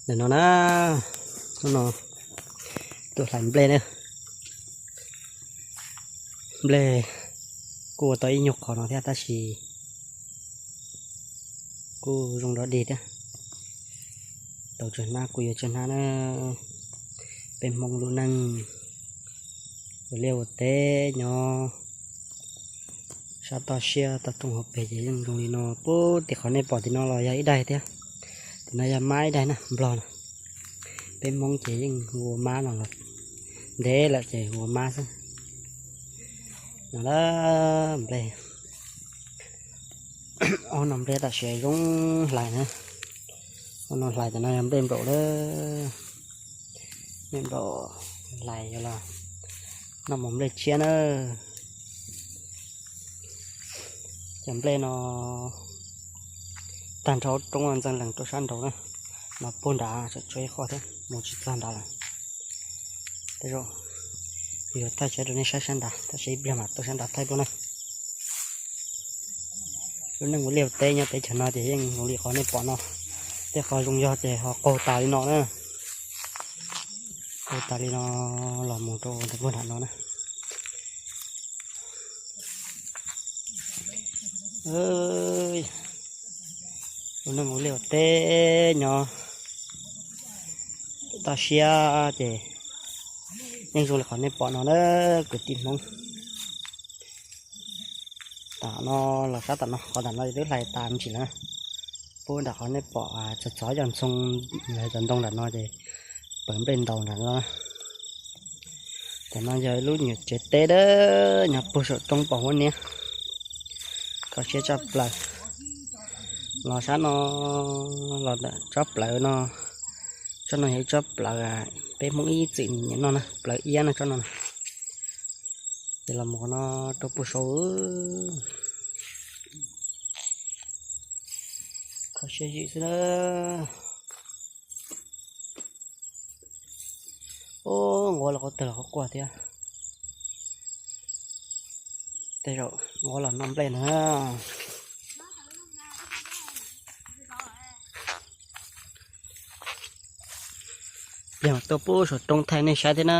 Ntawm no na, hnub no tuaj hlais nplej na. Nplej kuj ua tau ib nyuag qhov no thiab tab sis kuj zoo nrov dig thiab. Tau tsawg hnab kuj yuav tsawg hnab na. Peb Hmoob lub neej ua liaj ua teb nyob sab toj siab toj roob hauv pes ces yeej zoo li no. Puag tim qhov nej pom tim no los yog ib daig thiab. Tim no yog mab ib daig na, nplog no. Peb Hmoob ces yeej hu ua mab no los ntev lawm ces hu ua mab xwb. No na, nplej, ob no nplej tam sim zoo hlais na. Ob no hlais, tam no yog nplej nplaum lawm. Nplej nplaum hlais yuav los noj mov nplej tshiab na. Cov nplej no tag nrho roob ntxeev lees rau sab nraud na, no puag nrad tseem tshuav ib qho thiab mus tsis txog nrad lawm. Tej zaum kuv yuav thaij tsheb rau nej saib sab nrad, tab sis ib pliag mam tuaj sab nrad thaij dua na. Lub neej ua liaj ua teb nyob teb chaws no ces yeej zoo li qhov nej pom no. Tej qhov zoo yog ces ho qaug tas li no na. Qaug tas li no los mus rau ntawm puag nram no na. Lub neej ua liaj ua teb nyob toj siab ces yeej zoo li qhov nej pom no na, kwv tij Hmoob. Tam no los sab tam no, qhov nram no twb hlais tas me ntsis lawm. Puag nram qhov nej pom txog txog cov ntxhoo, cov ntoo nram no ces pawg nplej ntaus nram no. Tam no yog ib lub nyuam tsev teb dawb nyob puag saum roob pom huab niab. Kho siab tshaj plaws. Los sab no, los ntawm tsob plawv no, tsob no yog ib tsob plawv peb Hmoob ib txwm nyiam noj na, plawv iab no tsob no. Ces los mus qhov no rau puag saud, kho siab zim xwb na. Ub, nquab los qhuav tawg los qhuav quaj thiab. Tej zaum nquab los noj nplej na. Yog tuaj pub saum roob thaij nej saib thiab na.